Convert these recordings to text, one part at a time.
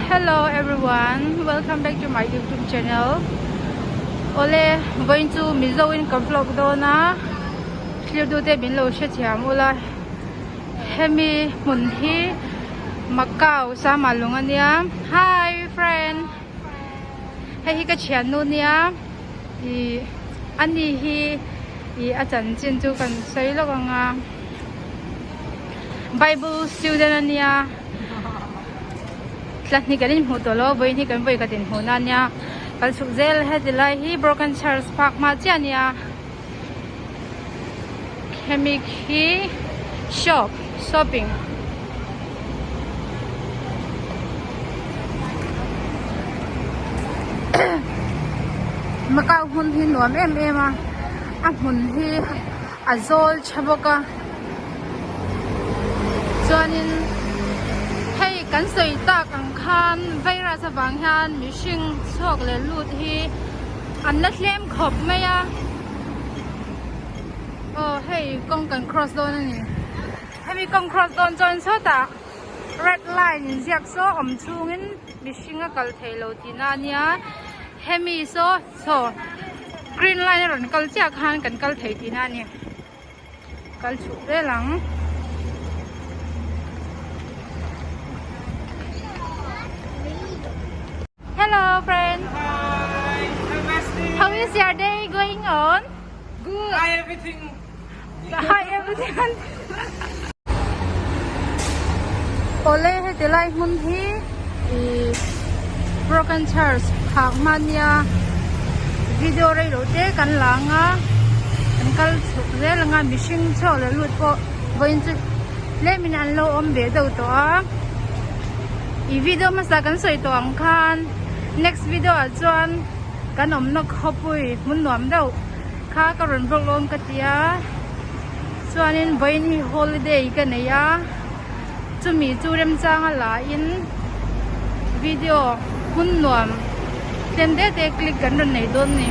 Hello everyone, welcome back to my YouTube channel. Ole, vawiin chu Mizo in ka vlog dawn a, thlir tu te min lo hrethiam ula. Hemi hmun hi Macau Sama lung ania. Hi friend. Hei hi ka thiannu nia, ih ani hi ih a chanchin chu kan sawi lawk ang a. Bible student ania tla hnih kan inhmuh tawh lo vawiin hi kan vawi khat inhmuhna ania kal chhuk zel heti lai hi broken church park hma chiah ania hemi khi shop shopping Macau hmun hi nuam em em a a hmun hi a zawl tha bawk a chuanin hei kan sawi tak ang khan virus avang hian mihring chhuak leh lut hi an la tlem khawp mai a aw hei kawng kan cross dawn a ni hemi kawng cross dawn chuan sawtah red line inziak saw awm chhungin mihring a kal thei lo tihna a nia hemi saw saw green line a rawn kal chiah khan kan kal thei tihna a ni kal chhuk vel ang. Hello friend. Hi, hi bestie. How is your day going on? Good. Hi everything. Hi everything. Awle heti lai hmun hi ih broken church phak hma nia video rei lo te kan la ang a an kal chhuk zel ang a mihring chhuak leh lut pawh vawiin chu tlem in an lo awm ve deuh tawh a ih video hmasa kan sawi tawh ang khan next video ah chuan kan awmna khawpui hmun nuam deuh kha ka rawn vlog lawm ka ti a. Chuanin vawiin hi holiday ka nei a, chumi chu remchanga lahin video hun nuam tlem deuh te click kan rawn nei dawn a ni.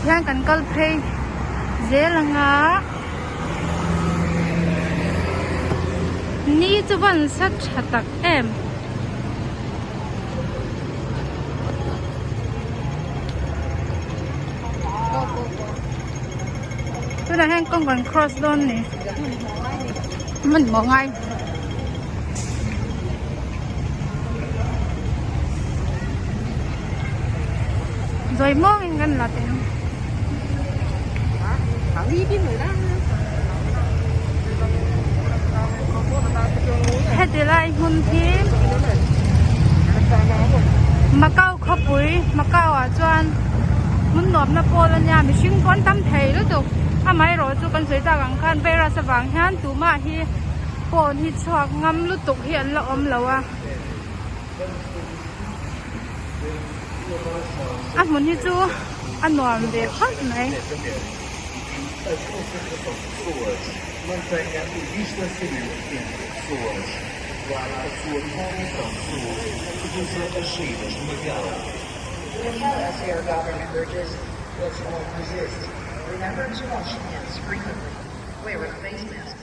Hian kan kal phei zel ang a, ni chu van sa tha tak em. Tunah hian kawng kan cross dawn a ni hmanhmawh ngai zawi muangin kan la teh ang. Heti lai hmun hi Macau khawpui Macau ah chuan hmun nuamna pawl a nia mihring pawh an tam thei lutuk amaherawh chu kan sawi tak ang khan virus avang hian tumah hi pawn hi chhuak ngam lutuk hi an la awm lo a a hmun hi chu a nuam ve khawp mai. Mantenha o distanciamento entre pessoas. Guarde a sua condição de saúde. Reduza as saídas de Macau. The Macau SAR government urges, let's all resist. Remember to wash hands frequently. Wear a face mask.